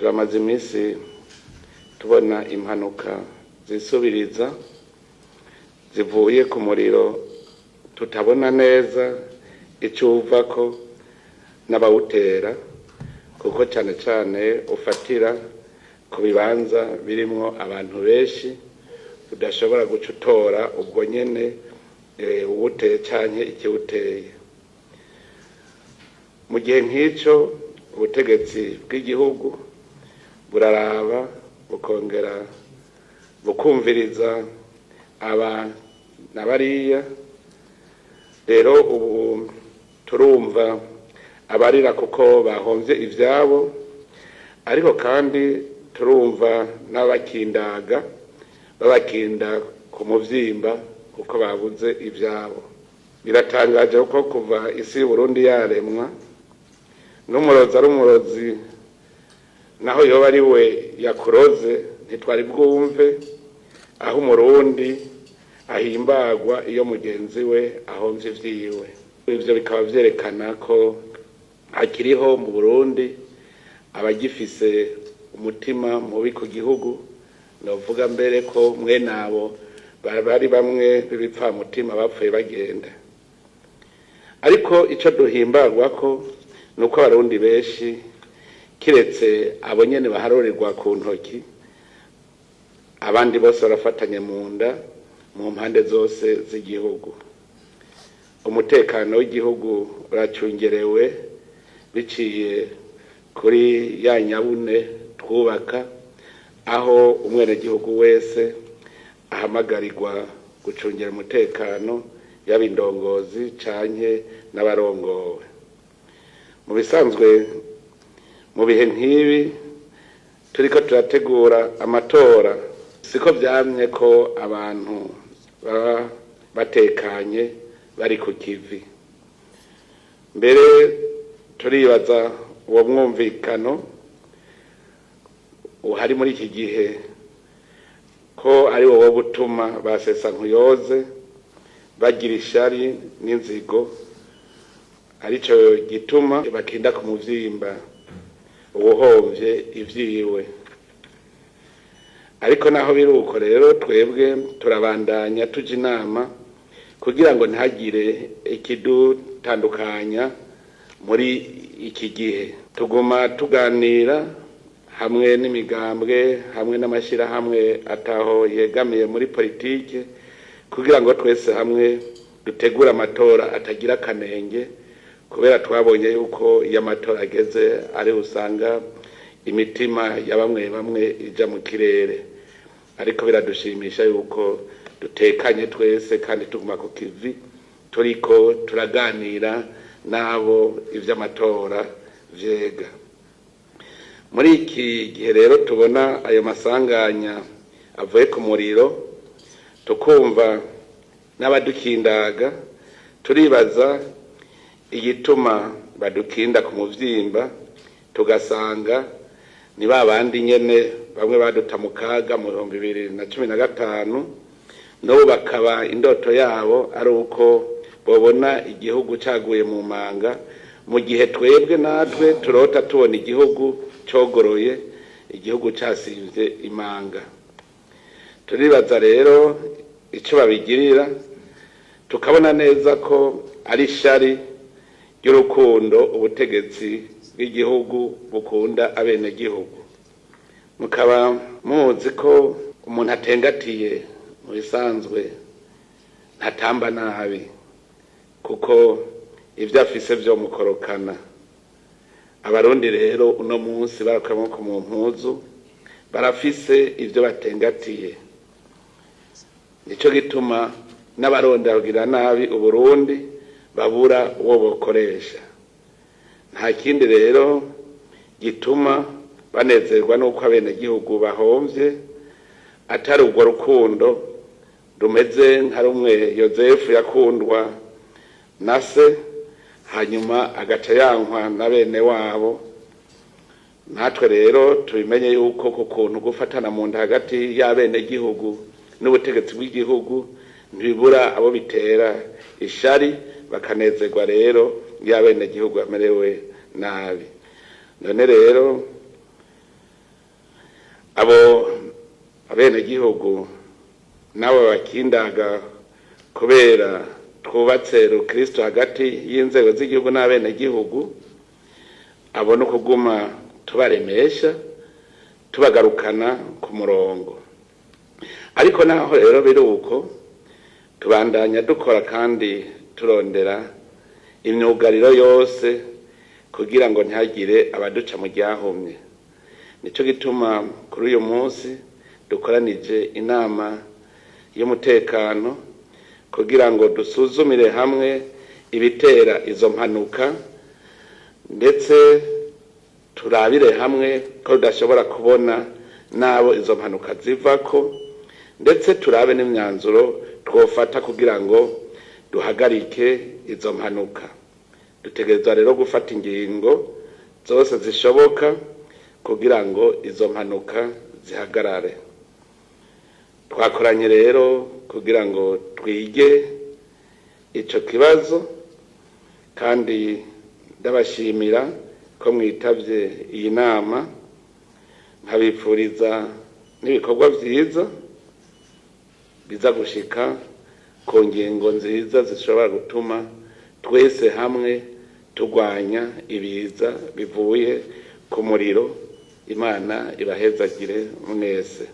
Turamaze iminsi tubona impanuka zisubiriza zivuye ku muriro tutabona neza icyo uvako n'abawutera, kuko cyane cyane ufatira ku bibanza birimwo abantu benshi udashobora guca utora ubwo nyene uwuteye canke ikiwuteye. Mu gihe nk'icyo, ubutegetsi bw'igihugu buraraba, bukongera bukumviriza aba na bariya. Rero ubu turumva abarira kuko bahomvye ivyabo, ariko kandi turumva n'abakindaga babakinda ku muvyimba kuko babuze ivyabo. Biratangaje kuko kuva isi y'Uburundi yaremwa, n'umurozi ari umurozi, naho yoba ari we yakuroze, ntitwari bwumve aho Umurundi ahimbagwa iyo mugenzi we ahomvye ivyiwe. Ivyo bikaba vyerekana ko hakiriho mu Burundi abagifise umutima mubi ku gihugu. Novuga mbere ko mwene abo bari bamwe b'ibipfamutima bapfuye bagenda. Ariko ico duhimbagwa ko nuko Abarundi benshi, kiretse abo nyene baharurirwa ku ntoki, abandi bose barafatanye mu nda mu mpande zose z'igihugu. Umutekano w'igihugu uracungerewe biciye kuri ya nyabune twubaka, aho umwenegihugu wese ahamagarirwa gucungera umutekano, yaba indongozi canke n'abarongowe. Mu bisanzwe, mu bihe nk'ibi turiko turategura amatora, siko vyamye ko abantu baba batekanye bari ku kivi. Mbere turibaza uwo mwumvikano uhari muri iki gihe ko ari wo gutuma basesa nkuyoze bagira ishari n'inzigo, arico gituma bakinda ku muvyimba uwuhomvye ivyiwe. Ariko naho biri uko rero, twebwe turabandanya tuja inama kugira ngo ntihagire ikidutandukanya. Muri iki gihe tuguma tuganira hamwe n'imigambwe, hamwe n'amashyirahamwe ataho yegamiye muri politike, kugira ngo twese hamwe dutegure amatora atagira akanenge, kubera twabonye yuko iyo amatora ageze ariho usanga imitima ya bamwe bamwe ija mu kirere. Ariko biradushimisha yuko dutekanye twese kandi tuguma ku kivi, turiko turaganira n'abo ivy'amatora vyega. Muri iki gihe rero tubona ayo masanganya avuye ku muriro, tukumva n'abadukindaga, turibaza igituma badukinda ku muvyimba, tugasanga ni ba bandi nyene bamwe baduta mu kaga mu 2015, n'ubu bakaba indoto yabo ari uko bobona igihugu caguye mu manga, mu gihe twebwe natwe turota tubona igihugu cogoroye, igihugu casimvye imanga. Turibaza rero ico babigirira, tukabona neza ko ari ishari ry'urukundo ubutegetsi bw'igihugu bukunda abenegihugu. Mukaba muzi ko umuntu atengatiye mu bisanzwe ntatamba nabi, kuko ibyo afise vyo mukorokana. Abarundi rero uno munsi barakuye amaboko mu mpuzu, barafise ivyo batengatiye. Nico gituma n'abarondera kugira nabi Uburundi babura uwo bokoresha. Nta kindi rero gituma banezerwa n'uko abenegihugu bahomvye atari urwo rukundo rumeze nka rumwe Yozefu yakundwa na se, hanyuma agaca yankwa na bene wabo. Natwe rero tubimenye yuko ku kuntu gufatana mu nda hagati y'abenegihugu n'ubutegetsi bw'igihugu ntibibura abo bitera ishari, bakanezerwa rero iyo abenegihugu bamerewe nabi. None rero Abo abenegihugu nabo bakindaga kubera twubatse rukristo hagati y'inzego z'igihugu n'abenegihugu, abo no kuguma tubaremesha, tubagarukana ku murongo. Ariko naho rero biri uko, tubandanya dukora kandi turondera imyugariro yose kugira ngo ntihagire abaduca mu ryahumye. Nico gituma kuri uyu munsi dukoranije inama y'umutekano kugira ngo dusuzumire hamwe ibitera izo mpanuka, ndetse turabire hamwe ko tudashobora kubona n'abo izo mpanuka zivako, ndetse turabe n'imyanzuro twofata kugira ngo duhagarike izo mpanuka. Dutegerezwa rero gufata ingingo zose zishoboka kugira ngo izo mpanuka zihagarare. Twakoranye rero kugira ngo twige ico kibazo, kandi ndabashimira ko mwitavye iyi nama, nkabipfuriza n'ibikorwa vyiza biza gushika ku ngingo nziza zishobora gutuma twese hamwe turwanya ibiza bivuye ku muriro. Imana ibahezagire mwese.